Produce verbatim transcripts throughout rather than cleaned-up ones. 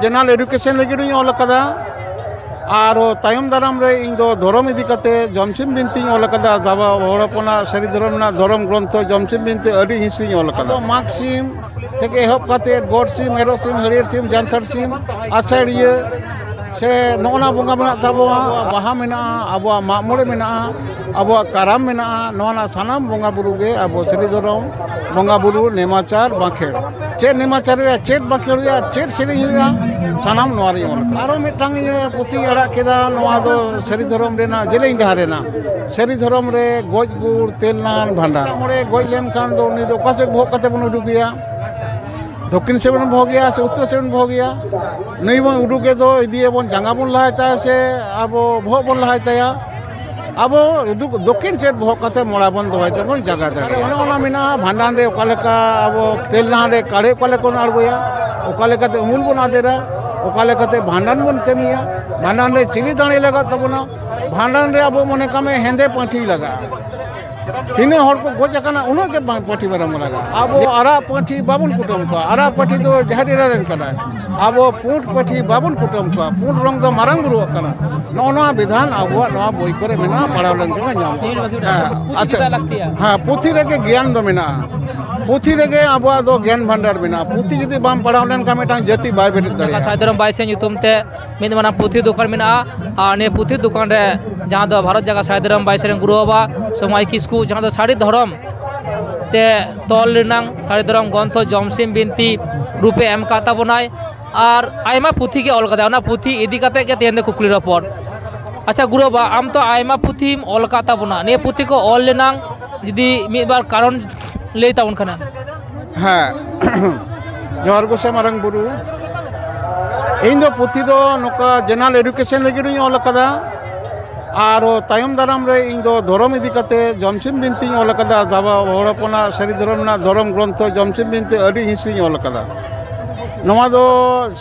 General education ᱞᱟᱹᱜᱤᱫ ᱤᱧ ᱚᱞ ᱟᱠᱟᱫᱟ᱾ ᱟᱨ ᱛᱟᱭᱚᱢ ᱫᱟᱨᱟᱢ ᱨᱮ ᱤᱧ ᱫᱚ ᱫᱷᱚᱨᱚᱢ ᱤᱫᱤ ᱠᱟᱛᱮ ᱡᱚᱢᱥᱤᱢ ᱵᱤᱱᱛᱤᱧ ᱚᱞ ᱟᱠᱟᱫᱟ᱾ ᱵᱟᱵᱟ ᱦᱚᱲ ᱦᱚᱯᱚᱱᱟᱜ ᱥᱟᱹᱨᱤ ᱫᱷᱚᱨᱚᱢ ᱨᱮᱱᱟᱜ ᱫᱷᱚᱨᱚᱢ ᱜᱨᱚᱱᱛᱷᱚ ᱡᱚᱢᱥᱤᱢ ᱵᱤᱱᱛᱤ ᱟᱹᱰᱤ ᱦᱤᱸᱥᱤᱧ ᱚᱞ ᱟᱠᱟᱫᱟ᱾ ᱟᱫᱚ ᱢᱟᱜᱽ ᱥᱤᱢ ᱛᱷᱮᱠᱮ ᱮᱦᱚᱵ ᱠᱟᱛᱮ ᱜᱚᱰ ᱥᱤᱢ, ᱮᱨᱚᱜ ᱥᱤᱢ, ᱦᱟᱹᱨᱭᱟᱹᱲ ᱥᱤᱢ, ᱡᱟᱱᱛᱷᱟᱲ ᱥᱤᱢ, ᱟᱥᱟᱲᱤᱭᱟᱹ ᱥᱮ ᱱᱚᱜᱼᱚ ᱱᱟ ᱵᱚᱸᱜᱟ ᱢᱮᱱᱟᱜ ᱛᱟᱵᱚᱱᱟ, ᱵᱟᱦᱟ ᱢᱮᱱᱟᱜᱼᱟ, ᱟᱵᱚᱣᱟᱜ ᱢᱟᱜ ᱢᱚᱬᱮ ᱢᱮᱱᱟᱜᱼᱟ, ᱟᱵᱚᱣᱟᱜ ᱠᱟᱨᱟᱢ ᱢᱮᱱᱟᱜᱼᱟ᱾ ᱱᱚᱣᱟ ᱨᱮᱱᱟᱜ ᱥᱟᱱᱟᱢ ᱵᱚᱸᱜᱟ ᱵᱩᱨᱩ ᱜᱮ ᱟᱵᱚ ᱥᱟᱹᱨᱤ ᱫᱷᱚᱨᱚᱢ ᱵᱚᱸᱜᱟ ᱵᱩᱨᱩ ᱱᱮᱢᱟᱪᱟᱨ ᱵᱟᱸᱠᱷᱮᱲ᱾ ᱪᱮᱫ ᱱᱮᱢᱟᱪᱟᱨ ᱦᱩᱭᱩᱜᱼᱟ, ᱪᱮᱫ ᱵᱟᱸᱠᱷᱮᱲ ᱦᱩᱭᱩᱜᱼᱟ, ᱪᱮᱫ ᱥᱮᱨᱮᱧ ᱦᱩᱭᱩᱜᱼᱟ, ᱥᱟᱱᱟᱢ ᱱᱚᱣᱟ ᱨᱮᱧ ᱚᱞ ᱟᱠᱟᱫᱟ᱾ ᱟᱨᱚ ᱢᱤᱫᱴᱟᱝ ᱤᱧ ᱯᱩᱛᱷᱤᱧ ᱟᱲᱟᱜ ᱠᱮᱫᱟ, ᱱᱚᱣᱟ ᱫᱚ ᱥᱟᱹᱨᱤ ᱫᱷᱚᱨᱚᱢ ᱨᱮᱱᱟᱜ ᱡᱮᱞᱮᱧ ᱰᱟᱦᱟᱨ ᱨᱮᱱᱟᱜ, ᱥᱟᱹᱨᱤ ᱫᱷᱚᱨᱚᱢ ᱨᱮ ᱜᱚᱡ ᱜᱩᱨ ᱛᱮᱞ ᱱᱟᱦᱟᱱ ᱵᱷᱟᱸᱰᱟᱱ᱾ ᱢᱚᱬᱮ ᱜᱚᱡ ᱞᱮᱱᱠᱷᱟᱱ ᱫᱚ ᱩᱱᱤ ᱫᱚ ᱚᱠᱟ ᱥᱮᱫ ᱵᱚᱦᱚᱜ ᱠᱟᱛᱮ ᱵᱚᱱ ᱩᱰᱩᱠᱮᱭᱟ? ᱫᱚᱠᱠᱷᱤᱱ ᱥᱮᱫ ᱵᱚᱱ ᱵᱚᱦᱚᱜᱮᱭᱟ ᱥᱮ ᱩᱛᱛᱚᱨ ᱥᱮᱫ ᱵᱚᱱ ᱵᱚᱦᱚᱜᱮᱭᱟ? ᱱᱩᱭ ᱵᱚᱱ ᱩᱰᱩᱠᱮ ᱫᱚ ᱤᱫᱤᱭᱟᱵᱚᱱ, ᱡᱟᱸᱜᱟ ᱵᱚᱱ ᱞᱟᱦᱟᱭ ᱛᱟᱭᱟ ᱥᱮ ᱟᱵᱚ ᱵᱚᱦᱚᱜ ᱵᱚᱱ ᱞᱟᱦᱟᱭ ᱛᱟᱭᱟ? ᱟᱵᱚ ᱩᱰᱩᱠ ᱫᱚᱠᱠᱷᱤᱱ ᱥᱮᱫ ᱵᱚᱦᱚᱜ ᱠᱟᱛᱮ ᱢᱚᱲᱟ ᱵᱚᱱ ᱫᱚᱦᱚᱭ ᱛᱮᱵᱚᱱ ᱡᱟᱸᱜᱟ ᱫᱟᱲᱮᱭᱟᱜᱼᱟ᱾ ᱚᱱᱮ ᱚᱱᱟ ᱢᱮᱱᱟᱜᱼᱟ, ᱵᱷᱟᱸᱰᱟᱱ ᱨᱮ ᱚᱠᱟ ᱞᱮᱠᱟ ᱟᱵᱚ ᱛᱮᱞ ᱱᱟᱦᱟᱱ ᱨᱮ ᱠᱟᱲᱮ ᱚᱠᱟ ᱞᱮᱠᱟ ᱵᱚᱱ ᱟᱬᱜᱚᱭᱟ, ᱚᱠᱟ ᱞᱮᱠᱟᱛᱮ ᱩᱢᱩᱞ ᱵᱚᱱ ᱟᱫᱮᱨᱟ, ᱚᱠᱟ ᱞᱮᱠᱟᱛᱮ ᱵᱷᱟᱸᱰᱟᱱ ᱵᱚᱱ ᱠᱟᱹᱢᱤᱭᱟ, ᱵᱷᱟᱸᱰᱟᱱ ᱨᱮ ᱪᱤᱞᱤ ᱫᱟᱲᱮ ᱞᱟᱜᱟᱜ ᱛᱟᱵᱚᱱᱟ, ᱵᱷᱟᱸᱰᱟᱱ ᱨᱮ ᱟᱵᱚ ᱢᱚᱱᱮ ᱠᱟᱜ ᱢᱮ ᱦᱮᱸᱫᱮ ᱯᱟᱹᱴᱷᱤ ᱞᱟᱜᱟᱜᱼᱟ᱾ ᱛᱤᱱᱟᱹᱜ ᱦᱚᱲ ᱠᱚ ᱜᱚᱡ ᱟᱠᱟᱱᱟ, ᱩᱱᱟᱹᱜ ᱜᱮ ᱵᱟᱝ ᱯᱟᱹᱴᱷᱤ ᱢᱮᱨᱚᱢ ᱞᱟᱜᱟᱜᱼᱟ᱾ ᱟᱵᱚ ᱟᱨᱟᱜ ᱯᱟᱹᱴᱷᱤ ᱵᱟᱵᱚᱱ ᱠᱩᱴᱟᱹᱢ ᱠᱚᱣᱟ, ᱟᱨᱟᱜ ᱯᱟᱹᱴᱷᱤ ᱫᱚ ᱡᱟᱦᱮᱨ ᱮᱨᱟ ᱨᱮᱱ ᱠᱟᱱᱟᱭ᱾ ᱟᱵᱚ ᱯᱩᱸᱰ ᱯᱟᱹᱴᱷᱤ ᱵᱟᱵᱚᱱ ᱠᱩᱴᱟᱹᱢ ᱠᱚᱣᱟ, ᱯᱩᱸᱰ ᱨᱚᱝ ᱫᱚ ᱢᱟᱨᱟᱝ ᱵᱩᱨᱩᱣᱟᱜ ᱠᱟᱱᱟ᱾ ᱱᱚᱜᱼᱚ ᱱᱚᱣᱟ ᱵᱤᱫᱷᱟᱱ ᱟᱵᱚᱣᱟᱜ ᱱᱚᱣᱟ ᱵᱳᱭ ᱠᱚᱨᱮ ᱢᱮᱱᱟᱜᱼᱟ, ᱯᱟᱲᱦᱟᱣ ᱞᱮᱱᱠᱷᱟᱱ ᱜᱮ ᱧᱟᱢᱚᱜᱼᱟ᱾ ᱦᱮᱸ, ᱯᱩᱛᱷᱤ ᱟᱪᱪᱷᱟ᱾ ᱪᱮᱫᱟᱜ ᱞᱟᱹᱠᱛᱤᱭᱟ? ᱦᱮᱸ, ᱯᱩᱛᱷᱤ ᱨᱮᱜᱮ ᱜᱮᱭᱟᱱ ᱫᱚ ᱢᱮᱱᱟᱜᱼᱟ᱾ ᱯᱩᱛᱷᱤ ᱨᱮᱜᱮ ᱟᱵᱚᱣᱟᱜ ᱫᱚ ᱜᱮᱭᱟᱱ ᱵᱷᱟᱱᱰᱟᱨ ᱢᱮᱱᱟᱜᱼᱟ᱾ ᱯᱩᱛᱷᱤ ᱡᱩᱫᱤ ᱵᱟᱢ ᱯᱟᱲᱦᱟᱣ ᱞᱮᱱᱠᱷᱟᱱ ᱢᱤᱫᱴᱟᱝ ᱡᱟᱹᱛᱤ ᱵᱟᱭ ᱵᱮᱨᱮᱫ ᱫᱟᱲᱮᱭᱟᱜᱼᱟ᱾ ᱥᱟᱹᱨᱤ ᱫᱷᱚᱨᱚᱢ ᱵᱟᱭ ᱥᱮ ᱧᱩᱛᱩᱢ ᱛᱮ ᱢᱤᱫ ᱢᱟᱨᱟᱝ ᱯᱩᱛᱷᱤ ᱫᱚᱠᱟᱱ ᱢᱮᱱᱟᱜᱼᱟ᱾ ᱟᱨ ᱱᱤᱭᱟᱹ ᱯᱩᱛᱷᱤ ᱫᱚᱠᱟᱱ ᱨᱮ ᱡᱟᱦᱟᱸ ᱫᱚ ᱵᱷᱟᱨᱚᱛ ᱡᱟᱠᱟᱛ ᱥᱟᱹᱨᱤ ᱫᱷᱚᱨᱚᱢ ᱵᱟᱭ ᱥᱮ ᱨᱮᱱ ᱜᱩᱨᱩ ᱵᱟᱵᱟ ᱥᱚᱢᱟᱭ ᱠᱤᱥᱠᱩ, ᱡᱟᱦᱟᱸ ᱫᱚ ᱥᱟᱹᱨᱤ ᱫᱷᱚᱨᱚᱢ ᱛᱮ ᱛᱚᱞ ᱨᱮᱱᱟᱝ ᱥᱟᱹᱨᱤ ᱫᱷᱚᱨᱚᱢ ᱜᱨᱚᱱᱛᱷᱚ ᱡᱚᱢᱥᱤᱢ ᱵᱤᱱᱛᱤ ᱨᱩᱯᱮ ᱮᱢ ᱟᱠᱟᱫ ᱛᱟᱵᱚᱱᱟᱭ᱾ ᱟᱨ ᱟᱭᱢᱟ ᱯᱩᱛᱷᱤ ᱜᱮ ᱚᱞ ᱠᱟᱫᱟᱭ, ᱚᱱᱟ ᱯᱩᱛᱷᱤ ᱤᱫᱤ ᱠᱟᱛᱮ ᱜᱮ ᱛᱮᱦᱮᱧ ᱫᱚ ᱠᱩᱠᱞᱤ ᱨᱚᱯᱚᱲ᱾ ᱟᱪᱪᱷᱟ ᱜᱩᱨᱩ ᱵᱟᱵᱟ, ᱟᱢ ᱛᱚ ᱟᱭᱢᱟ ᱯᱩᱛᱷᱤᱢ ᱚᱞ ᱟᱠᱟᱫ ᱛᱟᱵᱚᱱᱟ, ᱱᱤᱭᱟᱹ ᱯᱩᱛᱷᱤ ᱠᱚ ᱚᱞ ᱨᱮᱱᱟᱝ ᱡᱩᱫᱤ ᱢᱤᱫ ᱵᱟᱨ ᱠᱟᱨᱚᱱ ᱞᱟᱹᱭ ᱛᱟᱵᱚᱱ ᱠᱷᱟᱱᱮᱢ᱾ ᱦᱮᱸ, ᱡᱚᱦᱟᱨ ᱜᱚᱸᱥᱟᱭ ᱢᱟᱨᱟᱝ ᱵᱩᱨᱩ᱾ ᱤᱧ ᱫᱚ ᱯᱩᱛᱷᱤ ᱫᱚ ᱱᱚᱝᱠᱟ ᱡᱮᱱᱟᱨᱮᱞ ᱮᱰᱩᱠᱮᱥᱚᱱ ᱞᱟᱹᱜᱤᱫ ᱤᱧ ᱚᱞ ᱟᱠᱟᱫᱟ᱾ ᱟᱨ ᱛᱟᱭᱚᱢ ᱫᱟᱨᱟᱢ ᱨᱮ ᱤᱧ ᱫᱚ ᱫᱷᱚᱨᱚᱢ ᱤᱫᱤ ᱠᱟᱛᱮ ᱡᱚᱢᱥᱤᱢ ᱵᱤᱱᱛᱤᱧ ᱚᱞ ᱟᱠᱟᱫᱟ᱾ ᱵᱟᱵᱟ ᱦᱚᱲ ᱦᱚᱯᱚᱱᱟᱜ ᱥᱟᱹᱨᱤ ᱫᱷᱚᱨᱚᱢ ᱨᱮᱱᱟᱜ ᱫᱷᱚᱨᱚᱢ ᱜᱨᱚᱱᱛᱷᱚ ᱡᱚᱢᱥᱤᱢ ᱵᱤᱱᱛᱤ ᱟᱹᱰᱤ ᱦᱤᱸᱥᱤᱧ ᱚᱞ ᱟᱠᱟᱫᱟ᱾ ᱱᱚᱣᱟ ᱫᱚ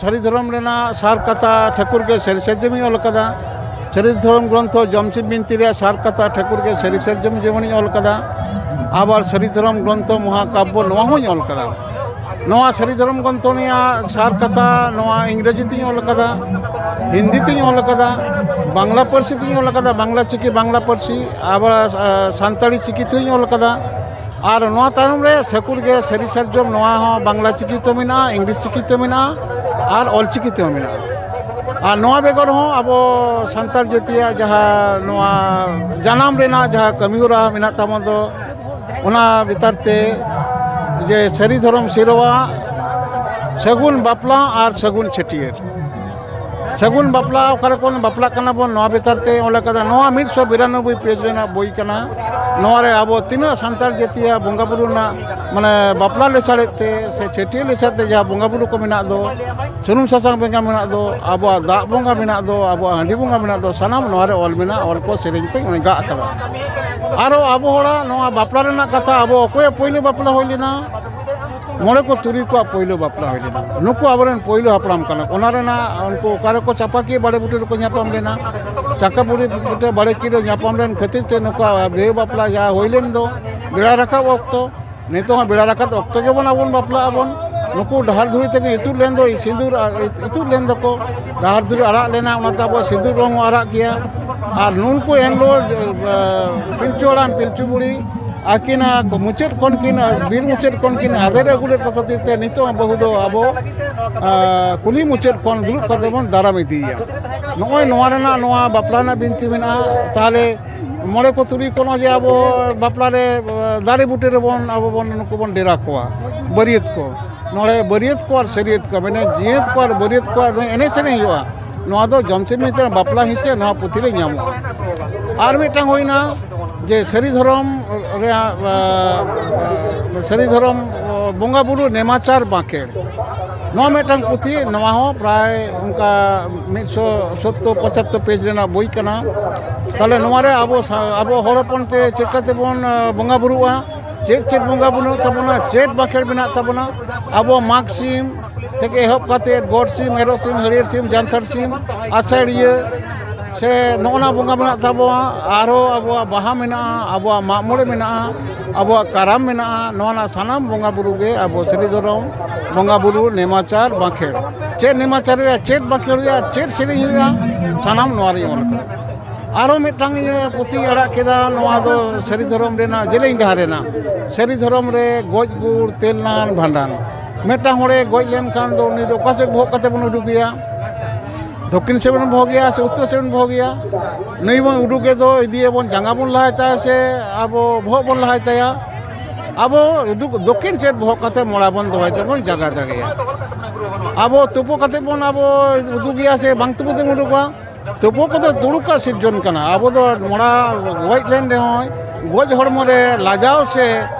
ᱥᱟᱹᱨᱤ ᱫᱷᱚᱨᱚᱢ ᱨᱮᱱᱟᱜ ᱥᱟᱨ ᱠᱟᱛᱷᱟ ᱴᱷᱟᱹᱠᱩᱨ ᱜᱮ ᱥᱟᱹᱨᱤ ᱥᱟᱨᱡᱚᱢᱤᱧ ᱚᱞ ᱟᱠᱟᱫᱟ᱾ ᱥᱟᱹᱨᱤ ᱫᱷᱚᱨᱚᱢ ᱜᱨᱚᱱᱛᱷᱚ ᱡᱚᱢᱥᱤᱢ ᱵᱤᱱᱛᱤ ᱨᱮᱭᱟᱜ ᱥᱟᱨ ᱠᱟᱛᱷᱟ ᱴᱷᱟᱹᱠᱩᱨ ᱜᱮ ᱥᱟᱹᱨᱤ ᱥᱟᱨᱡᱚᱢ ᱡᱮᱢᱚᱱᱤᱧ ᱚᱞ ᱟᱠᱟᱫᱟ᱾ ᱟᱵᱟᱨ ᱥᱟᱹᱨᱤ ᱫᱷᱚᱨᱚᱢ ᱜᱨᱚᱱᱛᱷᱚ ᱢᱚᱦᱟᱠᱟᱵᱵᱚ ᱱᱚᱣᱟ ᱦᱚᱸᱧ ᱚᱞ ᱟᱠᱟᱫᱟ᱾ ᱱᱚᱣᱟ ᱥᱟᱹᱨᱤ ᱫᱷᱚᱨᱚᱢ ᱜᱨᱚᱱᱛᱷᱚ ᱨᱮᱭᱟᱜ ᱥᱟᱨ ᱠᱟᱛᱷᱟ ᱱᱚᱣᱟ ᱤᱝᱨᱮᱡᱤ ᱛᱤᱧ ᱚᱞ ᱟᱠᱟᱫᱟ, ᱦᱤᱱᱫᱤ ᱛᱤᱧ ᱚᱞ ᱟᱠᱟᱫᱟ, ᱵᱟᱝᱞᱟ ᱯᱟᱹᱨᱥᱤ ᱛᱤᱧ ᱚᱞ ᱟᱠᱟᱫᱟ, ᱵᱟᱝᱞᱟ ᱪᱤᱠᱤ, ᱵᱟᱝᱞᱟ ᱯᱟᱹᱨᱥᱤ, ᱟᱵᱟᱨ ᱥᱟᱱᱛᱟᱲᱤ ᱪᱤᱠᱤ ᱛᱮᱦᱚᱧ ᱚᱞ ᱟᱠᱟᱫᱟ᱾ ᱟᱨ ᱱᱚᱣᱟ ᱛᱟᱭᱱᱚᱢ ᱨᱮ ᱥᱟᱹᱠᱩᱞ ᱜᱮ ᱥᱟᱹᱨᱤ ᱥᱟᱨᱡᱚᱢ, ᱱᱚᱣᱟ ᱦᱚᱸ ᱵᱟᱝᱞᱟ ᱪᱤᱠᱤ ᱛᱮ ᱢᱮᱱᱟᱜᱼᱟ, ᱤᱝᱞᱤᱥ ᱪᱤᱠᱤ ᱛᱮ ᱢᱮᱱᱟᱜᱼᱟ, ᱟᱨ ᱚᱞ ᱪᱤᱠᱤ ᱛᱮᱦᱚᱸ ᱢᱮᱱᱟᱜᱼᱟ᱾ ᱟᱨ ᱱᱚᱣᱟ ᱵᱮᱜᱚᱨ ᱦᱚᱸ ᱟᱵᱚ ᱥᱟᱱᱛᱟᱲ ᱡᱟᱹᱛᱤᱭᱟᱜ ᱡᱟᱦᱟᱸ ᱱᱚᱣᱟ ᱡᱟᱱᱟᱢ ᱨᱮᱱᱟᱜ ᱡᱟᱦᱟᱸ ᱠᱟᱹᱢᱤ ᱦᱚᱨᱟ ᱢᱮᱱᱟᱜ ᱛᱟᱵᱚᱱ ᱫᱚ, ᱚᱱᱟ ᱵᱷᱤᱛᱟᱨ ᱛᱮ ᱡᱮ ᱥᱟᱹᱨᱤ ᱫᱷᱚᱨᱚᱢ ᱥᱮᱨᱣᱟ, ᱥᱟᱹᱜᱩᱱ ᱵᱟᱯᱞᱟ ᱟᱨ ᱥᱟᱹᱜᱩᱱ ᱪᱷᱟᱹᱴᱭᱟᱹᱨ᱾ ᱥᱟᱹᱜᱩᱱ ᱵᱟᱯᱞᱟ ᱚᱠᱟ ᱨᱮ ᱵᱚᱱ ᱵᱟᱯᱞᱟᱜ ᱠᱟᱱᱟ ᱵᱚᱱ, ᱱᱚᱣᱟ ᱵᱷᱤᱛᱟᱨ ᱛᱮ ᱚᱞ ᱟᱠᱟᱫᱟ᱾ ᱱᱚᱣᱟ ᱢᱤᱫ ᱥᱚ ᱵᱤᱨᱟᱱᱚᱵᱵᱳᱭ ᱯᱮᱡᱽ ᱨᱮᱱᱟᱜ ᱵᱳᱭ ᱠᱟᱱᱟ᱾ ᱱᱚᱣᱟ ᱨᱮ ᱟᱵᱚ ᱛᱤᱱᱟᱹᱜ ᱥᱟᱱᱛᱟᱲ ᱡᱟᱹᱛᱤᱭᱟᱜ ᱵᱚᱸᱜᱟ ᱵᱩᱨᱩ ᱨᱮᱱᱟᱜ, ᱢᱟᱱᱮ, ᱵᱟᱯᱞᱟ ᱞᱮᱥᱟᱲᱮᱫ ᱛᱮ ᱥᱮ ᱪᱷᱟᱹᱴᱭᱟᱹᱨ ᱞᱮᱥᱟᱲ ᱛᱮ ᱡᱟᱦᱟᱸ ᱵᱚᱸᱜᱟ ᱵᱩᱨᱩ ᱠᱚ ᱢᱮᱱᱟᱜ ᱫᱚ, ᱥᱩᱱᱩᱢ ᱥᱟᱥᱟᱝ ᱵᱚᱸᱜᱟ ᱢᱮᱱᱟᱜ ᱫᱚ, ᱟᱵᱚᱣᱟᱜ ᱫᱟᱜ ᱵᱚᱸᱜᱟ ᱢᱮᱱᱟᱜ ᱫᱚ, ᱟᱵᱚᱣᱟᱜ ᱦᱟᱺᱰᱤ ᱵᱚᱸᱜᱟ ᱢᱮᱱᱟᱜ ᱫᱚ, ᱥᱟᱱᱟᱢ ᱱᱚᱣᱟ ᱨᱮ ᱚᱞ ᱢᱮᱱᱟᱜᱼᱟ, ᱚᱞ ᱠᱚ ᱥᱮᱨᱮᱧ ᱠᱚ ᱚᱱᱮ ᱜᱟᱜ ᱟᱠᱟᱫᱟ᱾ ᱟᱨᱚ ᱟᱵᱚ ᱦᱚᱲᱟᱜ ᱱᱚᱣᱟ ᱵᱟᱯᱞᱟ ᱨᱮᱱᱟᱜ ᱠᱟᱛᱷᱟ, ᱟᱵᱚ ᱚᱠᱚᱭᱟᱜ ᱯᱳᱭᱞᱳ ᱵᱟᱯᱞᱟ ᱦᱩᱭ ᱞᱮᱱᱟ? ᱢᱚᱬᱮ ᱠᱚ ᱛᱩᱨᱩᱭ ᱠᱚᱣᱟᱜ ᱯᱳᱭᱞᱳ ᱵᱟᱯᱞᱟ ᱦᱩᱭ ᱞᱮᱱᱟ᱾ ᱱᱩᱠᱩ ᱟᱵᱚᱨᱮᱱ ᱯᱳᱭᱞᱳ ᱦᱟᱯᱲᱟᱢ ᱠᱟᱱᱟ ᱠᱚ᱾ ᱚᱱᱟ ᱨᱮᱱᱟᱜ ᱩᱱᱠᱩ ᱚᱠᱟ ᱨᱮᱠᱚ ᱪᱟᱯᱟᱠᱤᱭᱟᱹ ᱵᱟᱲᱮ ᱵᱩᱴᱟᱹ ᱨᱮᱠᱚ ᱧᱟᱯᱟᱢ ᱞᱮᱱᱟ᱾ ᱪᱟᱠᱟ ᱵᱩᱲᱦᱤ ᱵᱩᱴᱟᱹ ᱵᱟᱲᱮ ᱠᱤ ᱨᱮ ᱧᱟᱯᱟᱢ ᱞᱮᱱ ᱠᱷᱟᱹᱛᱤᱨ ᱛᱮ ᱱᱩᱠᱩᱣᱟᱜ ᱵᱤᱦᱟᱹ ᱵᱟᱯᱞᱟ ᱡᱟᱦᱟᱸ ᱦᱩᱭ ᱞᱮᱱ ᱫᱚ ᱵᱮᱲᱟ ᱨᱟᱠᱟᱵ ᱚᱠᱛᱚ, ᱱᱤᱛᱚᱜ ᱦᱚᱸ ᱵᱮᱲᱟ ᱨᱟᱠᱟᱵ ᱚᱠᱛᱚ ᱜᱮᱵᱚᱱ ᱟᱵᱚᱱ ᱵᱟᱯᱞᱟᱜ ᱟᱵᱚᱱ᱾ ᱱᱩᱠᱩ ᱰᱟᱦᱟᱨ ᱫᱷᱩᱲᱤ ᱛᱮᱠᱚ ᱤᱛᱩᱫ ᱞᱮᱱ ᱫᱚ, ᱥᱤᱸᱫᱩᱨ ᱤᱛᱩᱫ ᱞᱮᱱ ᱫᱚᱠᱚ, ᱰᱟᱦᱟᱨ ᱫᱷᱩᱲᱤ ᱟᱨᱟᱜ ᱞᱮᱱᱟ, ᱚᱱᱟᱛᱮ ᱟᱵᱚᱣᱟᱜ ᱥᱤᱸᱫᱩᱨ ᱨᱚᱝ ᱦᱚᱸ ᱟᱨᱟᱜ ᱜᱮᱭᱟ᱾ ᱟᱨ ᱱᱩᱠᱩ ᱮᱱᱦᱤᱞᱳᱜ, ᱟᱸ, ᱯᱤᱞᱪᱩ ᱦᱟᱲᱟᱢ ᱯᱤᱞᱪᱩ ᱵᱩᱲᱦᱤ ᱟᱹᱠᱤᱱᱟᱜ ᱢᱩᱪᱟᱹᱫ ᱠᱷᱚᱱ ᱠᱤᱱ, ᱵᱤᱨ ᱢᱩᱪᱟᱹᱫ ᱠᱷᱚᱱ ᱠᱤᱱ ᱟᱫᱮᱨ ᱟᱹᱜᱩ ᱞᱮᱫ ᱠᱚ ᱠᱷᱟᱹᱛᱤᱨ ᱛᱮ ᱱᱤᱛᱚᱜ ᱦᱚᱸ ᱵᱟᱹᱦᱩ ᱫᱚ ᱟᱵᱚ, ᱟᱸ, ᱠᱩᱞᱦᱤ ᱢᱩᱪᱟᱹᱫ ᱠᱷᱚᱱ ᱫᱩᱲᱩᱵ ᱠᱟᱛᱮ ᱵᱚᱱ ᱫᱟᱨᱟᱢ ᱤᱫᱤᱭᱮᱭᱟ᱾ ᱱᱚᱜᱼᱚᱭ ᱱᱚᱣᱟ ᱨᱮᱱᱟᱜ, ᱱᱚᱣᱟ ᱵᱟᱯᱞᱟ ᱨᱮᱱᱟᱜ ᱵᱤᱱᱛᱤ ᱢᱮᱱᱟᱜᱼᱟ᱾ ᱛᱟᱦᱚᱞᱮ ᱢᱚᱬᱮ ᱠᱚ ᱛᱩᱨᱩᱭ ᱠᱚ ᱱᱚᱜᱼᱚᱭ ᱡᱮ ᱟᱵᱚ ᱵᱟᱯᱞᱟ ᱨᱮ, ᱟᱸ, ᱫᱟᱨᱮ ᱵᱩᱴᱟᱹ ᱨᱮᱵᱚᱱ ᱟᱵᱚ ᱵᱚᱱ ᱱᱩᱠᱩ ᱵᱚᱱ ᱰᱮᱨᱟ ᱠᱚᱣᱟ, ᱵᱟᱹᱨᱭᱟᱹᱛ ᱠᱚ᱾ ᱱᱚᱰᱮ ᱵᱟᱹᱨᱭᱟᱹᱛ ᱠᱚ ᱟᱨ ᱥᱟᱹᱨᱭᱟᱹᱛ ᱠᱚ, ᱢᱟᱱᱮ ᱡᱤᱭᱟᱹᱛ ᱠᱚ ᱟᱨ ᱵᱟᱹᱨᱭᱟᱹᱛ ᱠᱚᱣᱟᱜ ᱮᱱᱮᱡ ᱥᱮᱨᱮᱧ ᱦᱩᱭᱩᱜᱼᱟ᱾ ᱱᱚᱣᱟ ᱫᱚ ᱡᱚᱢᱥᱤᱢ ᱵᱤᱱᱛᱤ ᱨᱮᱱᱟᱜ ᱵᱟᱯᱞᱟ ᱦᱤᱸᱥ ᱨᱮ ᱱᱚᱣᱟ ᱯᱩᱛᱷᱤ ᱨᱮ ᱧᱟᱢᱚᱜᱼᱟ᱾ ᱟᱨ ᱢᱤᱫᱴᱟᱝ ᱦᱩᱭᱱᱟ ᱡᱮ ᱥᱟᱹᱨᱤ ᱫᱷᱚᱨᱚᱢ ᱨᱮᱭᱟᱜ, ᱟᱸ, ᱥᱟᱹᱨᱤ ᱫᱷᱚᱨᱚᱢ, ᱟᱸ, ᱵᱚᱸᱜᱟ ᱵᱩᱨᱩ ᱱᱮᱢᱟᱪᱟᱨ ᱵᱟᱸᱠᱷᱮᱲ᱾ ᱱᱚᱣᱟ ᱢᱤᱫᱴᱟᱝ ᱯᱩᱛᱷᱤ, ᱱᱚᱣᱟ ᱦᱚᱸ ᱯᱨᱟᱭ ᱚᱱᱠᱟ ᱢᱤᱫ ᱥᱚ ᱥᱳᱛᱛᱳᱨ ᱯᱚᱸᱪᱟᱛᱛᱳᱨ ᱯᱮᱡᱽ ᱨᱮᱱᱟᱜ ᱵᱳᱭ ᱠᱟᱱᱟ᱾ ᱛᱟᱦᱚᱞᱮ ᱱᱚᱣᱟ ᱨᱮ ᱟᱵᱚ ᱥᱟ-, ᱟᱵᱚ ᱦᱚᱲ ᱦᱚᱯᱚᱱ ᱛᱮ ᱪᱮᱫ ᱠᱟᱛᱮ ᱵᱚᱱ, ᱟᱸ, ᱵᱚᱸᱜᱟ ᱵᱩᱨᱩᱜᱼᱟ, ᱪᱮᱫ ᱪᱮᱫ ᱵᱚᱸᱜᱟ ᱵᱩᱨᱩ ᱛᱟᱵᱚᱱᱟ, ᱪᱮᱫ ᱵᱟᱸᱠᱷᱮᱲ ᱢᱮᱱᱟᱜ ᱛᱟᱵᱚᱱᱟ, ᱟᱵᱚ ᱢᱟᱜᱽ ᱥᱤᱢ ᱛᱷᱮᱠᱮ ᱮᱦᱚᱵ ᱠᱟᱛᱮ ᱜᱚᱰ ᱥᱤᱢ, ᱮᱨᱚᱜ ᱥᱤᱢ, ᱦᱟᱹᱨᱭᱟᱹᱲ ᱥᱤᱢ, ᱡᱟᱱᱛᱷᱟᱲ ᱥᱤᱢ, ᱟᱥᱟᱲᱤᱭᱟᱹ, ᱥᱮ ᱱᱚᱜᱼᱚ ᱱᱟ ᱵᱚᱸᱜᱟ ᱢᱮᱱᱟᱜ ᱛᱟᱵᱚᱱᱟ, ᱟᱨᱦᱚᱸ ᱟᱵᱚᱣᱟᱜ ᱵᱟᱦᱟ ᱢᱮᱱᱟᱜᱼᱟ, ᱟᱵᱚᱣᱟᱜ ᱢᱟᱜ ᱢᱚᱬᱮ ᱢᱮᱱᱟᱜᱼᱟ, ᱟᱵᱚᱣᱟᱜ ᱠᱟᱨᱟᱢ ᱢᱮᱱᱟᱜᱼᱟ᱾ ᱱᱚᱣᱟ ᱨᱮᱱᱟᱜ ᱥᱟᱱᱟᱢ ᱵᱚᱸᱜᱟ ᱵᱩᱨᱩ ᱜᱮ ᱟᱵᱚ ᱥᱟᱹᱨᱤ ᱫᱷᱚᱨᱚᱢ ᱵᱚᱸᱜᱟ ᱵᱩᱨᱩ ᱱᱮᱢᱟᱪᱟᱨ ᱵᱟᱸᱠᱷᱮᱲ, ᱪᱮᱫ ᱱᱮᱢᱟᱪᱟᱨ ᱦᱩᱭᱩᱜᱼᱟ, ᱪᱮᱫ ᱵᱟᱸᱠᱷᱮᱲ ᱦᱩᱭᱩᱜᱼᱟ, ᱥᱟᱱᱟᱢ ᱱᱚᱣᱟ ᱨᱮᱧ ᱚᱞ ᱠᱟᱫᱟ᱾ ᱟᱨᱚ ᱢᱤᱫᱴᱟᱝ ᱤᱧ ᱯᱩᱛᱷᱤᱧ ᱟᱲᱟᱜ ᱠᱮᱫᱟ, ᱱᱚᱣᱟ ᱫᱚ ᱥᱟᱹᱨᱤ ᱫᱷᱚᱨᱚᱢ ᱨᱮᱱᱟᱜ ᱡᱮᱞᱮᱧ ᱰᱟᱦᱟᱨ ᱨᱮᱱᱟᱜ, ᱥᱟᱹᱨᱤ ᱫᱷᱚᱨᱚᱢ ᱨᱮ ᱜᱚᱡ ᱜᱩᱨ ᱛᱮᱞ ᱱᱟᱦᱟᱱ ᱵᱷᱟᱸᱰᱟᱱ᱾ ᱢᱤᱫᱴᱟᱝ ᱦᱚᱲᱮ ᱜᱚᱡ ᱞᱮᱱᱠᱷᱟᱱ ᱫᱚ ᱩᱱᱤ ᱫᱚ ᱚᱠᱟ ᱥᱮᱫ ᱵᱚᱦᱚᱜ ᱠᱟᱛᱮ ᱵᱚᱱ ᱩᱰᱩᱠᱮᱭᱟ? ᱫᱚᱠᱠᱷᱤᱱ ᱥᱮᱫ ᱵᱚᱱ ᱵᱚᱦᱚᱜᱮᱭᱟ ᱥᱮ ᱩᱛᱛᱚᱨ ᱥᱮᱫ ᱵᱚᱱ ᱵᱚᱦᱚᱜᱮᱭᱟ? ᱱᱩᱭ ᱵᱚᱱ ᱩᱰᱩᱠᱮ ᱫᱚ ᱤᱫᱤᱭᱟᱵᱚᱱ, ᱡᱟᱸᱜᱟ ᱵᱚᱱ ᱞᱟᱦᱟᱭ ᱛᱟᱭᱟ ᱥᱮ ᱟᱵᱚ ᱵᱚᱦᱚᱜ ᱵᱚᱱ ᱞᱟᱦᱟᱭ ᱛᱟᱭᱟ? ᱟᱵᱚ ᱩᱰᱩᱠ ᱫᱚᱠᱠᱷᱤᱱ ᱥᱮᱫ ᱵᱚᱦᱚᱜ ᱠᱟᱛᱮ ᱢᱚᱲᱟ ᱵᱚᱱ ᱫᱚᱦᱚᱭ ᱛᱮᱵᱚᱱ ᱡᱟᱸᱜᱟ ᱫᱟᱜᱮᱭᱟ᱾ ᱟᱵᱚ ᱛᱩᱯᱩ ᱠᱟᱛᱮ ᱵᱚᱱ ᱟᱵᱚ ᱩᱰᱩᱠᱮᱭᱟ ᱥᱮ ᱵᱟᱝ ᱛᱩᱯᱩ ᱛᱮᱵᱚᱱ ᱩᱰᱩᱠᱚᱜᱼᱟ? ᱛᱩᱯᱩ ᱠᱚᱫᱚ ᱫᱩᱲᱩᱵ ᱠᱟᱜ ᱥᱤᱨᱡᱚᱱ ᱠᱟᱱᱟ᱾ ᱟᱵᱚ ᱫᱚ ᱢᱚᱲᱟ ᱜᱚᱡ ᱞᱮᱱ ᱨᱮᱦᱚᱸᱭ, ᱜᱚᱡ ᱦᱚᱲᱢᱚ ᱨᱮ ᱞᱟᱡᱟᱣ ᱥᱮ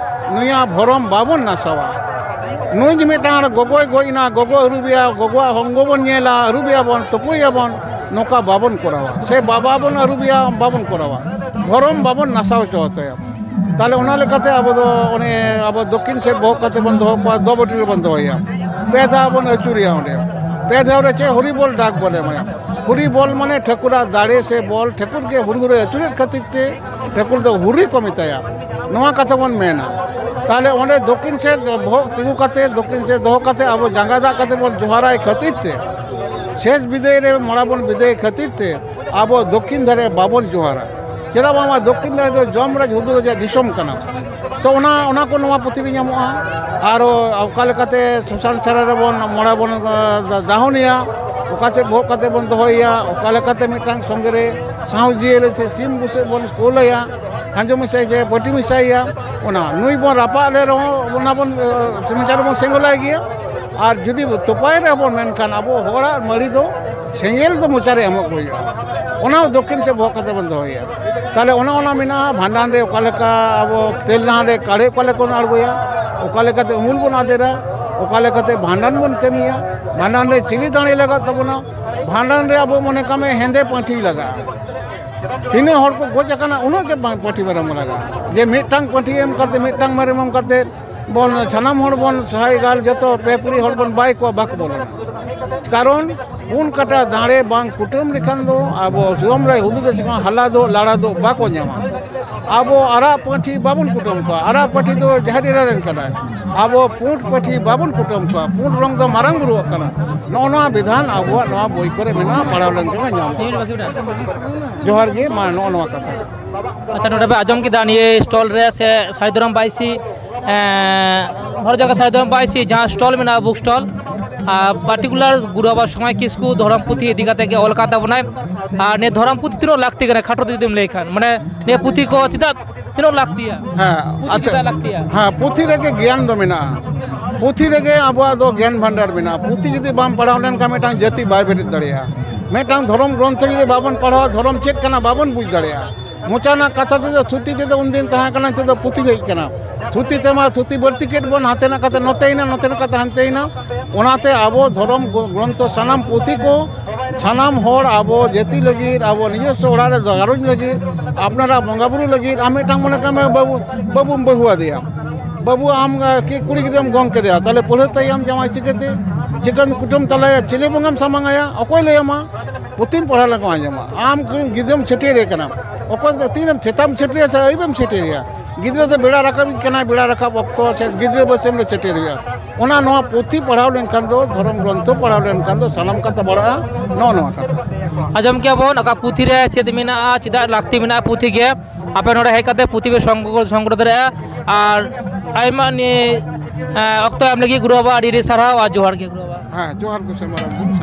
ᱱᱩᱭᱟᱜ ᱵᱷᱚᱨᱚᱢ ᱵᱟᱵᱚᱱ ᱱᱟᱥᱟᱣᱟ᱾ ᱱᱩᱭ ᱡᱮ ᱢᱤᱫᱴᱟᱝ ᱜᱚᱜᱚᱭ ᱜᱚᱡ ᱮᱱᱟ, ᱜᱚᱜᱚ ᱟᱹᱨᱩᱵᱮᱭᱟ, ᱜᱚᱜᱚᱣᱟᱜ ᱚᱝᱜᱚ ᱵᱚᱱ ᱧᱮᱞᱟ, ᱟᱹᱨᱩᱵᱮᱭᱟ ᱵᱚᱱ, ᱛᱩᱯᱩᱭᱟᱵᱚᱱ, ᱱᱚᱝᱠᱟ ᱵᱟᱵᱚᱱ ᱠᱚᱨᱟᱣᱟ᱾ ᱥᱮ ᱵᱟᱵᱟ ᱵᱚᱱ ᱟᱹᱨᱩᱵᱮᱭᱟ, ᱵᱟᱵᱚᱱ ᱠᱚᱨᱟᱣᱟ᱾ ᱵᱷᱚᱨᱚᱢ ᱵᱟᱵᱚᱱ ᱱᱟᱥᱟᱣ ᱦᱚᱪᱚ ᱛᱟᱭᱟ᱾ ᱛᱟᱦᱞᱮ ᱚᱱᱟ ᱞᱮᱠᱟᱛᱮ ᱟᱵᱚ ᱫᱚ ᱚᱱᱮ ᱟᱵᱚ ᱫᱚᱠᱠᱷᱤᱱ ᱥᱮᱫ ᱵᱚᱦᱚᱜ ᱠᱟᱛᱮ ᱵᱚᱱ ᱫᱚᱦᱚ ᱠᱚᱣᱟ, ᱫᱚᱵᱚᱴᱤ ᱨᱮᱵᱚᱱ ᱫᱚᱦᱚᱭᱟ᱾ ᱯᱮ ᱫᱷᱟᱣ ᱵᱚᱱ ᱟᱹᱪᱩᱨᱮᱭᱟ ᱚᱸᱰᱮ᱾ ᱯᱮ ᱫᱷᱟᱣ ᱨᱮ ᱪᱮᱫ ᱦᱚᱨᱤ ᱵᱚᱞ ᱰᱟᱠ ᱵᱚᱱ ᱮᱢᱟᱭᱟ᱾ ᱦᱚᱨᱤ ᱵᱚᱞ ᱢᱟᱱᱮ ᱴᱷᱟᱹᱠᱩᱨᱟᱜ ᱫᱟᱲᱮ ᱥᱮ ᱵᱚᱞ, ᱴᱷᱟᱹᱠᱩᱨ ᱜᱮ ᱦᱩᱲᱩ ᱦᱩᱲᱩ ᱟᱹᱪᱩᱨᱮᱫ ᱠᱷᱟᱹᱛᱤᱨ ᱛᱮ ᱴᱷᱟᱹᱠᱩᱨ ᱫᱚ ᱦᱩᱨᱤ ᱠᱚ ᱢᱮᱛᱟᱭᱟ᱾ ᱱᱚᱣᱟ ᱠᱟᱛᱷᱟ ᱵᱚᱱ ᱢᱮᱱᱟ᱾ ᱛᱟᱦᱞᱮ ᱚᱸᱰᱮ ᱫᱚᱠᱠᱷᱤᱱ ᱥᱮᱫ ᱵᱚᱦᱚᱜ ᱛᱤᱸᱜᱩ ᱠᱟᱛᱮ, ᱫᱚᱠᱠᱷᱤᱱ ᱥᱮᱫ ᱫᱚᱦᱚ ᱠᱟᱛᱮ ᱟᱵᱚ ᱡᱟᱸᱜᱟ ᱫᱟᱜ ᱠᱟᱛᱮ ᱵᱚᱱ ᱡᱚᱦᱟᱨᱟᱭ ᱠᱷᱟᱹᱛᱤᱨ ᱛᱮ, ᱥᱮᱥ ᱵᱤᱫᱟᱹᱭ ᱨᱮ ᱢᱚᱲᱟ ᱵᱚᱱ ᱵᱤᱫᱟᱹᱭ ᱠᱷᱟᱹᱛᱤᱨ ᱛᱮ ᱟᱵᱚ ᱫᱚᱠᱠᱷᱤᱱ ᱫᱷᱟᱨᱮ ᱵᱟᱵᱚᱱ ᱡᱚᱦᱟᱨᱟ᱾ ᱪᱮᱫᱟᱜ ᱵᱟᱝᱢᱟ ᱫᱚᱠᱠᱷᱤᱱ ᱫᱷᱟᱨᱮ ᱫᱚ ᱡᱚᱢᱨᱟᱡᱽ ᱦᱩᱫᱩᱲ ᱨᱟᱡᱟᱜ ᱫᱤᱥᱚᱢ ᱠᱟᱱᱟ᱾ ᱛᱚ ᱚᱱᱟ, ᱚᱱᱟ ᱠᱚ ᱱᱚᱣᱟ ᱯᱩᱛᱷᱤ ᱨᱮ ᱧᱟᱢᱚᱜᱼᱟ᱾ ᱟᱨ ᱚᱠᱟ ᱞᱮᱠᱟᱛᱮ ᱥᱚᱥᱟᱱ ᱪᱷᱟᱲᱟ ᱨᱮᱵᱚᱱ ᱢᱚᱲᱟ ᱵᱚᱱ, ᱟ, ᱫᱟ-, ᱫᱟᱦᱚᱱᱮᱭᱟ, ᱚᱠᱟ ᱥᱮᱫ ᱵᱚᱦᱚᱜ ᱠᱟᱛᱮ ᱵᱚᱱ ᱫᱚᱦᱚᱭᱮᱭᱟ, ᱚᱠᱟ ᱞᱮᱠᱟᱛᱮ ᱢᱤᱫᱴᱟᱝ ᱥᱚᱸᱜᱮ ᱨᱮ ᱥᱟᱶ ᱡᱤᱭᱟᱹᱞᱤ ᱥᱮ ᱥᱤᱢ ᱵᱩᱥᱟᱹᱜ ᱵᱚᱱ ᱠᱳᱞᱟᱭᱟ, ᱠᱷᱟᱸᱡᱚ ᱢᱮᱥᱟᱭ ᱥᱮ ᱯᱟᱹᱴᱤ ᱢᱮᱥᱟᱭᱮᱭᱟ, ᱚᱱᱟ ᱱᱩᱭ ᱵᱚᱱ ᱨᱟᱯᱟᱜ ᱞᱮ ᱨᱮᱦᱚᱸ ᱚᱱᱟ ᱵᱚᱱ, ᱟ, ᱥᱮ ᱢᱚᱪᱟ ᱨᱮᱵᱚᱱ ᱥᱮᱸᱜᱮᱞᱟᱭ ᱜᱮᱭᱟ᱾ ᱟᱨ ᱡᱩᱫᱤ ᱛᱚᱯᱟᱭ ᱨᱮᱦᱚᱸ ᱵᱚᱱ ᱢᱮᱱᱠᱷᱟᱱ ᱟᱵᱚ ᱦᱚᱲᱟᱜ ᱢᱟᱹᱲᱤ ᱫᱚ ᱥᱮᱸᱜᱮᱞ ᱫᱚ ᱢᱚᱪᱟ ᱨᱮ ᱮᱢᱚᱜ ᱜᱮ ᱦᱩᱭᱩᱜᱼᱟ᱾ ᱚᱱᱟ ᱦᱚᱸ ᱫᱚᱠᱠᱷᱤᱱ ᱥᱮᱫ ᱵᱚᱦᱚᱜ ᱠᱟᱛᱮ ᱵᱚᱱ ᱫᱚᱦᱚᱭᱟ᱾ ᱛᱟᱦᱞᱮ ᱚᱱᱮ ᱚᱱᱟ ᱢᱮᱱᱟᱜᱼᱟ, ᱵᱷᱟᱸᱰᱟᱱ ᱨᱮ ᱚᱠᱟ ᱞᱮᱠᱟ ᱟᱵᱚ ᱛᱮᱞ ᱱᱟᱦᱟᱱ ᱨᱮ ᱠᱟᱲᱮ ᱚᱠᱟ ᱞᱮᱠᱟ ᱵᱚᱱ ᱟᱬᱜᱚᱭᱟ, ᱚᱠᱟ ᱞᱮᱠᱟᱛᱮ ᱩᱢᱩᱞ ᱵᱚᱱ ᱟᱫᱮᱨᱟ, ᱚᱠᱟ ᱞᱮᱠᱟᱛᱮ ᱵᱷᱟᱸᱰᱟᱱ ᱵᱚᱱ ᱠᱟᱹᱢᱤᱭᱟ, ᱵᱷᱟᱸᱰᱟᱱ ᱨᱮ ᱪᱤᱞᱤ ᱫᱟᱲᱮ ᱞᱟᱜᱟᱜ ᱛᱟᱵᱚᱱᱟ, ᱵᱷᱟᱸᱰᱟᱱ ᱨᱮ ᱟᱵᱚ ᱢᱚᱱᱮ ᱠᱟᱜ ᱢᱮ ᱦᱮᱸᱫᱮ ᱯᱟᱹᱴᱷᱤ ᱞᱟᱜᱟᱜᱼᱟ᱾ ᱛᱤᱱᱟᱹᱜ ᱦᱚᱲ ᱠᱚ ᱜᱚᱡ ᱟᱠᱟᱱᱟ, ᱩᱱᱟᱹᱜ ᱜᱮ ᱵᱟᱝ ᱯᱟᱹᱴᱷᱤ ᱢᱮᱨᱚᱢ ᱞᱟᱜᱟᱜᱼᱟ᱾ ᱡᱮ ᱢᱤᱫᱴᱟᱝ ᱯᱟᱹᱴᱷᱤ ᱮᱢ ᱠᱟᱛᱮ, ᱢᱤᱫᱴᱟᱝ ᱢᱮᱨᱚᱢ ᱮᱢ ᱠᱟᱛᱮ ᱵᱚᱱ, ᱥᱟᱱᱟᱢ ᱦᱚᱲ ᱵᱚᱱ ᱥᱟᱭ ᱜᱟᱞ ᱡᱚᱛᱚ ᱯᱮ ᱯᱩᱲᱤ ᱦᱚᱲ ᱵᱚᱱ ᱵᱟᱭ ᱠᱚᱣᱟ, ᱵᱟᱠᱚ ᱵᱚᱞᱚᱱᱟ᱾ ᱠᱟᱨᱚᱱ ᱯᱩᱱ ᱠᱟᱴᱟ ᱫᱟᱲᱮ ᱵᱟᱝ ᱠᱩᱴᱟᱹᱢ ᱞᱮᱠᱷᱟᱱ ᱫᱚ ᱟᱵᱚ ᱥᱩᱨᱚᱢ ᱨᱮ ᱦᱩᱫᱩᱲ ᱨᱮ ᱥᱮ ᱦᱟᱞᱟ ᱫᱚ, ᱞᱟᱲᱟ ᱫᱚ ᱵᱟᱠᱚ ᱧᱟᱢᱟ᱾ ᱟᱵᱚ ᱟᱨᱟᱜ ᱯᱟᱹᱴᱷᱤ ᱵᱟᱵᱚᱱ ᱠᱩᱴᱟᱹᱢ ᱠᱚᱣᱟ, ᱟᱨᱟᱜ ᱯᱟᱹᱴᱷᱤ ᱫᱚ ᱡᱟᱦᱮᱨ ᱮᱨᱟ ᱨᱮᱱ ᱠᱟᱱᱟᱭ᱾ ᱟᱵᱚ ᱯᱩᱸᱰ ᱯᱟᱹᱴᱷᱤ ᱵᱟᱵᱚᱱ ᱠᱩᱴᱟᱹᱢ ᱠᱚᱣᱟ, ᱯᱩᱸᱰ ᱨᱚᱝ ᱫᱚ ᱢᱟᱨᱟᱝ ᱵᱩᱨᱩᱣᱟᱜ ᱠᱟᱱᱟ᱾ ᱱᱚᱜᱼᱚ ᱱᱚᱣᱟ ᱵᱤᱫᱷᱟᱱ ᱟᱵᱚᱣᱟᱜ ᱱᱚᱣᱟ ᱵᱳᱭ ᱠᱚᱨᱮ ᱢᱮᱱᱟᱜᱼᱟ, ᱯᱟᱲᱦᱟᱣ ᱞᱮᱱᱠᱷᱟᱱ ᱧᱟᱢᱚᱜᱼᱟ᱾ ᱡᱚᱦᱟᱨ ᱜᱮ, ᱢᱟ ᱱᱚᱜᱼᱚ ᱱᱚᱣᱟ ᱠᱟᱛᱷᱟ᱾ ᱟᱪᱪᱷᱟ, ᱱᱚᱰᱮ ᱯᱮ ᱟᱸᱡᱚᱢ ᱠᱮᱫᱟ ᱱᱤᱭᱟᱹ ᱥᱴᱚᱞ ᱨᱮ ᱥᱮ ᱥᱟᱹᱨᱤ ᱫᱷᱚᱨᱚᱢ ᱵᱟᱭᱥᱤ, ᱮᱸ, ᱦᱚᱲ ᱡᱟᱭᱜᱟ ᱥᱟᱹᱨᱤ ᱫᱷᱚᱨᱚᱢ ᱵᱟᱭᱥᱤ ᱡᱟᱦᱟᱸ ᱥᱴᱚᱞ ᱢᱮᱱᱟᱜᱼᱟ, ᱵᱩᱠ ᱥᱴᱚᱞ, ᱟᱨ ᱯᱟᱨᱴᱤᱠᱩᱞᱟᱨ ᱜᱩᱨᱩ ᱵᱟᱵᱟ ᱥᱚᱢᱟᱭ ᱠᱤᱥᱠᱩ ᱫᱷᱚᱨᱚᱢ ᱯᱩᱛᱷᱤ ᱤᱫᱤ ᱠᱟᱛᱮ ᱜᱮ ᱚᱞ ᱟᱠᱟᱫ ᱛᱟᱵᱚᱱᱟᱭ᱾ ᱟᱨ ᱱᱤᱭᱟᱹ ᱫᱷᱚᱨᱚᱢ ᱯᱩᱛᱷᱤ ᱛᱤᱱᱟᱹᱜ ᱞᱟᱹᱠᱛᱤ ᱠᱟᱱᱟ, ᱠᱷᱟᱴᱚ ᱛᱮ ᱡᱩᱫᱤᱢ ᱞᱟᱹᱭ ᱠᱷᱟᱱ, ᱢᱟᱱᱮ ᱱᱤᱭᱟᱹ ᱯᱩᱛᱷᱤ ᱠᱚ ᱪᱮᱫᱟᱜ ᱛᱤᱱᱟᱹᱜ ᱞᱟᱹᱠᱛᱤᱭᱟ? ᱦᱮᱸ, ᱯᱩᱛᱷᱤ ᱟᱪᱪᱷᱟ᱾ ᱪᱮᱫᱟᱜ ᱞᱟᱹᱠᱛᱤᱭᱟ? ᱦᱮᱸ, ᱯᱩᱛᱷᱤ ᱨᱮᱜᱮ ᱜᱮᱭᱟᱱ ᱫᱚ ᱢᱮᱱᱟᱜᱼᱟ᱾ ᱯᱩᱛᱷᱤ ᱨᱮᱜᱮ ᱟᱵᱚᱣᱟᱜ ᱫᱚ ᱜᱮᱭᱟᱱ ᱵᱷᱟᱱᱰᱟᱨ ᱢᱮᱱᱟᱜᱼᱟ᱾ ᱯᱩᱛᱷᱤ ᱡᱩᱫᱤ ᱵᱟᱢ ᱯᱟᱲᱦᱟᱣ ᱞᱮᱱᱠᱷᱟᱱ ᱢᱤᱫᱴᱟᱝ ᱡᱟᱹᱛᱤ ᱵᱟᱭ ᱵᱮᱨᱮᱫ ᱫᱟᱲᱮᱭᱟᱜᱼᱟ᱾ ᱢᱤᱫᱴᱟᱝ ᱫᱷᱚᱨᱚᱢ ᱜᱨᱚᱱᱛᱷᱚ ᱡᱩᱫᱤ ᱵᱟᱵᱚᱱ ᱯᱟᱲᱦᱟᱣᱟ, ᱫᱷᱚᱨᱚᱢ ᱪᱮᱫ ᱠᱟᱱᱟ ᱵᱟᱵᱚᱱ ᱵᱩᱡᱽ ᱫᱟᱲᱮᱭᱟᱜᱼᱟ᱾ ᱢᱚᱪᱟ ᱨᱮᱱᱟᱜ ᱠᱟᱛᱷᱟ ᱛᱮᱫᱚ ᱛᱷᱩᱛᱤ ᱛᱮᱫᱚ ᱩᱱᱫᱤᱱ ᱛᱟᱦᱮᱸ ᱠᱟᱱᱟ, ᱱᱤᱛᱚᱜ ᱫᱚ ᱯᱩᱛᱷᱤ ᱦᱮᱡ ᱠᱟᱱᱟ᱾ ᱛᱷᱩᱛᱤ ᱛᱮᱢᱟ ᱛᱷᱩᱛᱤ ᱵᱟᱹᱲᱛᱤ ᱠᱮᱫ ᱵᱚᱱ, ᱦᱟᱱᱛᱮ ᱱᱟᱜ ᱠᱟᱛᱮ ᱱᱚᱛᱮᱭᱮᱱᱟ, ᱱᱚᱛᱮ ᱱᱟᱜ ᱠᱟᱛᱮ ᱦᱟᱱᱛᱮᱭᱮᱱᱟ᱾ ᱚᱱᱟᱛᱮ ᱟᱵᱚ ᱫᱷᱚᱨᱚᱢ ᱜᱨᱚᱱᱛᱷᱚ ᱥᱟᱱᱟᱢ ᱯᱩᱛᱷᱤ ᱠᱚ ᱥᱟᱱᱟᱢ ᱦᱚᱲ ᱟᱵᱚ ᱡᱟᱹᱛᱤ ᱞᱟᱹᱜᱤᱫ, ᱟᱵᱚ ᱱᱤᱡᱚᱥᱥᱚ ᱚᱲᱟᱜ ᱨᱮ ᱜᱷᱟᱨᱚᱸᱡᱽ ᱞᱟᱹᱜᱤᱫ, ᱟᱯᱱᱟᱨᱟᱜ ᱵᱚᱸᱜᱟ ᱵᱩᱨᱩ ᱞᱟᱹᱜᱤᱫ, ᱟᱨ ᱢᱤᱫᱴᱟᱝ ᱢᱚᱱᱮ ᱠᱟᱜ ᱢᱮ ᱵᱟᱹᱵᱩ, ᱵᱟᱹᱵᱩᱢ ᱵᱟᱹᱦᱩ ᱟᱫᱮᱭᱟ, ᱵᱟᱹᱵᱩ ᱟᱢ, ᱟᱸ, ᱠᱤ ᱠᱩᱲᱤ ᱜᱤᱫᱽᱨᱟᱹᱢ ᱜᱚᱝ ᱠᱮᱫᱮᱭᱟ, ᱛᱟᱦᱞᱮ ᱯᱟᱹᱲᱦᱟᱹ ᱛᱟᱭᱟᱢ ᱡᱟᱶᱟᱭ ᱪᱤᱠᱟᱹᱛᱮ? ᱪᱤᱠᱟᱹᱢ ᱠᱩᱴᱟᱹᱢ ᱛᱟᱞᱟᱭᱟ? ᱪᱤᱞᱤ ᱵᱚᱸᱜᱟᱢ ᱥᱟᱢᱟᱝ ᱟᱭᱟ? ᱚᱠᱚᱭ ᱞᱟᱹᱭᱟᱢᱟ? ᱯᱩᱛᱷᱤᱢ ᱯᱟᱲᱦᱟᱣ ᱞᱮᱱᱠᱷᱟᱱ ᱟᱸᱡᱚᱢᱟ᱾ ᱟᱢ ᱜᱤᱫᱽᱨᱟᱹᱢ ᱪᱷᱟᱹᱴᱭᱟᱹᱨᱮ ᱠᱟᱱᱟ, ᱚᱠᱚᱭ ᱫᱚ ᱛᱤᱨᱮᱢ ᱥᱮᱛᱟᱜ ᱮᱢ ᱪᱷᱟᱹᱴᱭᱟᱹᱨᱮᱭᱟ ᱥᱮ ᱟᱹᱭᱩᱵ ᱮᱢ ᱪᱷᱟᱹᱴᱭᱟᱹᱨᱮᱭᱟ? ᱜᱤᱫᱽᱨᱟᱹ ᱫᱚ ᱵᱮᱲᱟ ᱨᱟᱠᱟᱵ ᱠᱟᱱᱟᱭ, ᱵᱮᱲᱟ ᱨᱟᱠᱟᱵ ᱚᱠᱛᱚ ᱥᱮ ᱜᱤᱫᱽᱨᱟᱹ ᱵᱟᱹᱥᱭᱟᱹᱢ ᱨᱮ ᱪᱷᱟᱹᱴᱭᱟᱹᱨ ᱦᱩᱭᱩᱜᱼᱟ᱾ ᱚᱱᱟ ᱱᱚᱣᱟ ᱯᱩᱛᱷᱤ ᱯᱟᱲᱦᱟᱣ ᱞᱮᱱᱠᱷᱟᱱ ᱫᱚ, ᱫᱷᱚᱨᱚᱢ ᱜᱨᱚᱱᱛᱷᱚ ᱯᱟᱲᱦᱟᱣ ᱞᱮᱱᱠᱷᱟᱱ ᱫᱚ ᱥᱟᱱᱟᱢ ᱠᱟᱛᱷᱟ ᱵᱟᱲᱟᱜᱼᱟ᱾ ᱱᱚᱜᱼᱚ ᱱᱚᱣᱟ ᱠᱟᱛᱷᱟ᱾ ᱟᱸᱡᱚᱢ ᱠᱮᱭᱟ ᱵᱚᱱ, ᱚᱠᱟ ᱯᱩᱛᱷᱤ ᱨᱮ ᱪᱮᱫ ᱢᱮᱱᱟᱜᱼᱟ, ᱪᱮᱫᱟᱜ ᱞᱟᱹᱠᱛᱤ ᱢᱮᱱᱟᱜᱼᱟ ᱯᱩᱛᱷᱤ ᱜᱮ᱾ ᱟᱯᱮ ᱱᱚᱰᱮ ᱦᱮᱡ ᱠᱟᱛᱮ ᱯᱩᱛᱷᱤ ᱯᱮ ᱥᱚᱝᱜᱨᱚᱦᱚ, ᱥᱚᱝᱜᱨᱚᱦᱚ ᱫᱟᱲᱮᱭᱟᱜᱼᱟ᱾ ᱟᱨ ᱟᱭᱢᱟ ᱱᱤᱭᱟᱹ, ᱮᱸ, ᱚᱠᱛᱚ ᱮᱢ ᱞᱟᱹᱜᱤᱫ ᱜᱩᱨᱩ ᱵᱟᱵᱟ ᱟᱹᱰᱤ ᱟᱹᱰᱤ ᱥᱟᱨᱦᱟᱣ ᱟᱨ ᱡᱚᱦᱟᱨ ᱜᱮ ᱜᱩᱨᱩ ᱵᱟᱵᱟ᱾ ᱦᱮᱸ, ᱡᱚᱦᱟᱨ ᱜᱮ ᱥᱮ ᱢᱟᱨᱟᱝ ᱵᱩᱨᱩ᱾